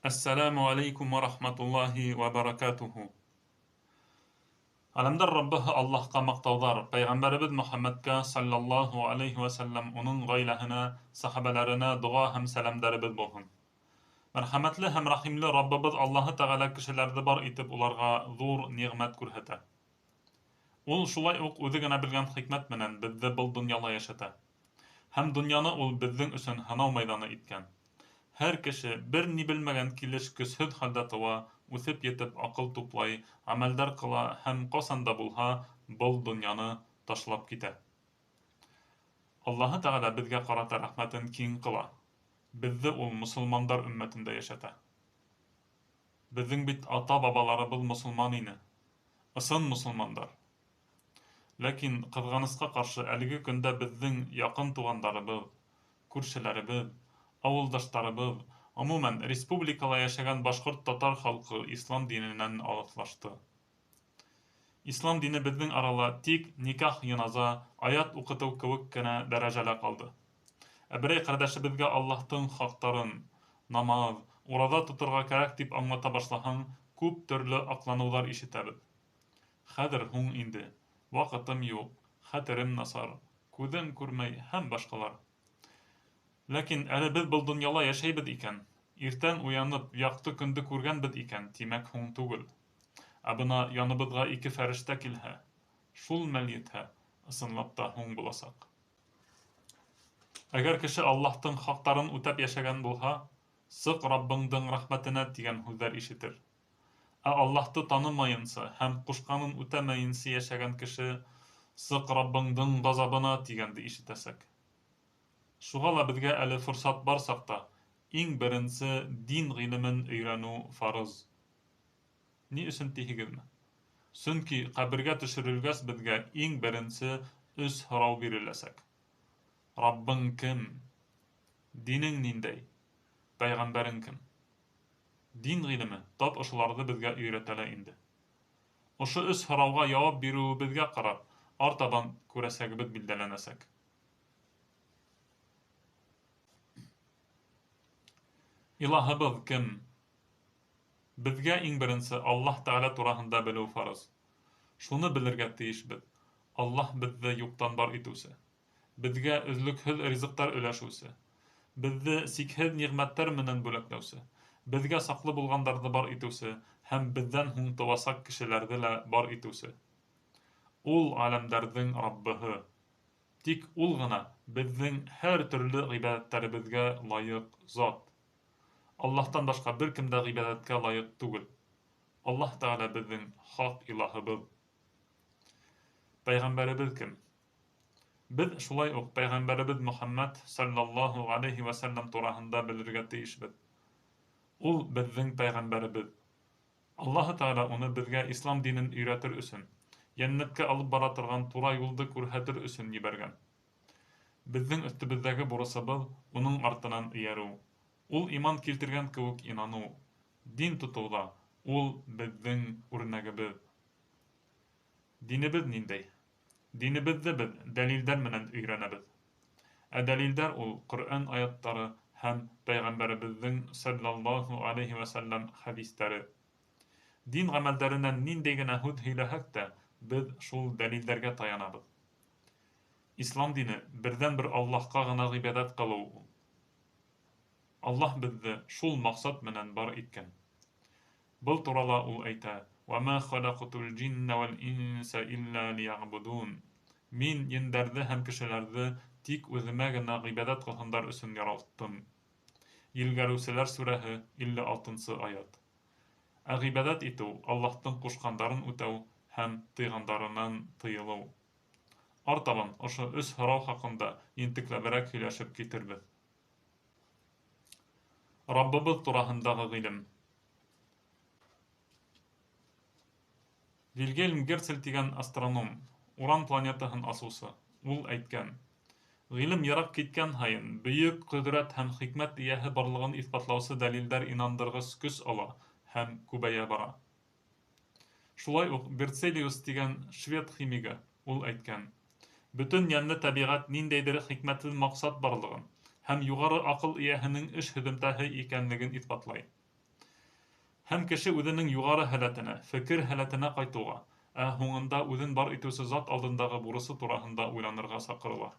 Әссәләмү ғәләйкүм үә рахматуллаһи үә бәрәкәтүһү. Ғаләмдәр Раббыһы Аллаһҡа маҡтауҙар, пәйғәмбәребеҙ Мөхәммәдкә саллаллаһу алейһи үә сәлләм, уның ғаиләһенә, сәхәбәләренә доға һәм сәләмдәребеҙ булһын. Мәрхәмәтле һәм рәхимле Раббыбыҙ Аллаһы Тәғәлә кешеләрҙе бар итеп уларға ҙур ниғмәт күрһәтә. Ул шулай уҡ үҙе генә белгән хикмәт менән беҙҙе был донъяла йәшәтә. Һәм донъяны ул беҙҙең өсөн һынау майҙаны иткән. Һәр кеше бер ни белмәгән килеш көсһөҙ хәлдә тыуа, үҫеп етеп аҡыл туплай, ғәмәлдәр ҡыла һәм ҡасан да булһа был донъяны ташлап китә. Аллаһы Тәғәлә беҙгә ҡарата рәхмәтен киң ҡыла. Беҙҙе ул мосолмандар өммәтендә йәшәтә. Беҙҙең бит ата-бабаларыбыҙ мосолман ине. Ысын мосолмандар. Ләкин, ҡыҙғанысҡа ҡаршы, әлеге көндә беҙҙең яҡын туғандарыбыҙ, күршеләребеҙ, ауылдаштарыбыҙ, ғөмүмән, республикала йәшәгән башҡорт-татар халҡы ислам диненән алыҫлашты. Ислам дине беҙҙең арала тик никах-йыназа, аят уҡытыу кеүек кенә дәрәжәлә ҡалды. Ә берәй ҡәрҙәшебеҙгә Аллаһтың хаҡтарын, намаҙ, ураҙа тоторға кәрәк тип аңлата башлаһаң, күп төрлө аҡланыуҙар ишетәбеҙ. Хәҙер һуң инде, ваҡытым юҡ, хәтерем насар, күҙем күрмәй һәм башҡалар. Ләкин әле беҙ был донъяла йәшәйбеҙ икән, иртән уянып, яҡты көндө күргәнбеҙ икән, тимәк, һуң түгел. Ә бына яныбыҙға ике фәрештә килһә, шул мәл етһә, ысынлап та һуң буласаҡ. Әгәр кеше Аллаһтың хаҡтарын үтәп йәшәгән булһа, сыҡ Раббыңдың рәхмәтенә тигән һүҙҙәр ишетер. Ә Аллаһты танымайынса һәм ҡушҡанын үтәмәйенсә йәшәгән кеше сыҡ Раббыңдың ғазабына тигәнде ишетәсәк. Шуға ла беҙгә әле форсат бар саҡта иң беренсе дин ғилемен өйрәнеү фарыз. Ни өсөн тиһегеҙме? Сөнки ҡәбергә төшөрөлгәс беҙгә иң беренсе өс һорау биреләсәк. Раббың кем? Динең ниндәй? Пәйғәмбәрең кем? Дин ғилеме тап ошоларҙы беҙгә өйрәтә лә инде. Ошо өс һорауға яуап биреүебеҙгә ҡарап, артабан күрәсәгебеҙ билдәләнәсәк. Илаһыбыҙ кем? Беҙгә иң беренсе Аллаһ Тәғәлә тураһында белеү фарыз. Шуны белергә тейешбеҙ: Аллаһ беҙҙе юҡтан бар итеүсе, беҙгә өҙлөкһөҙ ризыҡтар өләшеүсе, беҙҙе сикһеҙ ниғмәттәр менән бүләкләүсе, беҙгә саҡлы булғандарҙы бар итеүсе һәм беҙҙән һуң тыуасаҡ кешеләрҙе лә бар итеүсе. Ул ғаләмдәрҙең Раббыһы. Тик Ул ғына беҙҙең һәр төрлө ғибәҙәттәребеҙгә лайыҡ зат. Аллаһтан башҡа бер кем дә ғибәҙәткә лайыҡ түгел. Аллаһ Тәғәлә беҙҙең хаҡ илаһыбыҙ. Пәйғәмбәребеҙ кем? Беҙ шулай уҡ пәйғәмбәребеҙ Мөхәммәд саллаллаһу ғәләйһи вә сәлләм тураһында белергә тейешбеҙ. Ул беҙҙең пәйғәмбәребеҙ. Аллаһы Тәғәлә уны беҙгә ислам динен өйрәтер өсөн, йәннәткә алып бара торған тура юлды күрһәтер өсөн ебәргән. Беҙҙең өҫтөбөҙҙәге бурысыбыҙ уның артынан эйәреү. Ул иман килтергән кеүек инаныу. Дин тотоуҙа ул беҙҙең үрнәгебеҙ. Динебеҙ ниндәй? Динебеҙҙе беҙ дәлилдәр менән өйрәнәбеҙ. Ә дәлилдәр ул Ҡөрьән аяттары һәм пәйғәмбәребеҙҙең саллаллаһу алейһи вә сәлләм хәдистәре. Дин ғәмәлдәренән ниндәй генә һүҙ һөйләһәк тә, беҙ шул дәлилдәргә таянабыҙ. Ислам дине берҙән-бер Аллаһҡа ғына ғибәҙәт ҡылыу ул. Аллаһ беҙҙе шул маҡсат менән бар иткән. Был турала ул әйтә: "Вә мә халаҡтул джиннә вәл инсә илля лияғбудун". Мин ендәрҙе һәм кешеләрҙе тик үҙемә генә ғибәҙәт ҡылһындар өсөн яралттым. Елгәреүселәр сүрәһе, 56-нсы аят. Ә ғибәҙәт итеү Аллаһтың ҡушҡандарын үтәү һәм тыйғандарынан тыйылыу. Артабан ошо өс һорау хаҡында ентекләберәк һөйләшеп китербеҙ. Раббыбыҙ тураһындағы ғилем. Вильгельм Герцель тигән астроном, Уран планетаһын асыусы, ул әйткән: Ғилем йыраҡ киткән һайын, бөйөк ҡөҙрәт һәм хикмәт эйәһе барлығын иҫбатлаусы дәлилдәр инандырғыс көс ала һәм күбәйә бара. Шулай уҡ Берцелиус тигән швед химигы, ул әйткән: Бөтөн йәнле тәбиғәт ниндәйҙер хикмәтле маҡсат барлығын һәм юғары аҡыл эйәһенең эш һөҙөмтәһе икәнлеген иҫбатлай. Һәм кеше үҙенең юғары һәләтенә, фекер һәләтенә ҡайтыуға, ә һуңында үҙен бар итеүсе зат алдындағы бурысы тураһында уйланырға саҡырыла.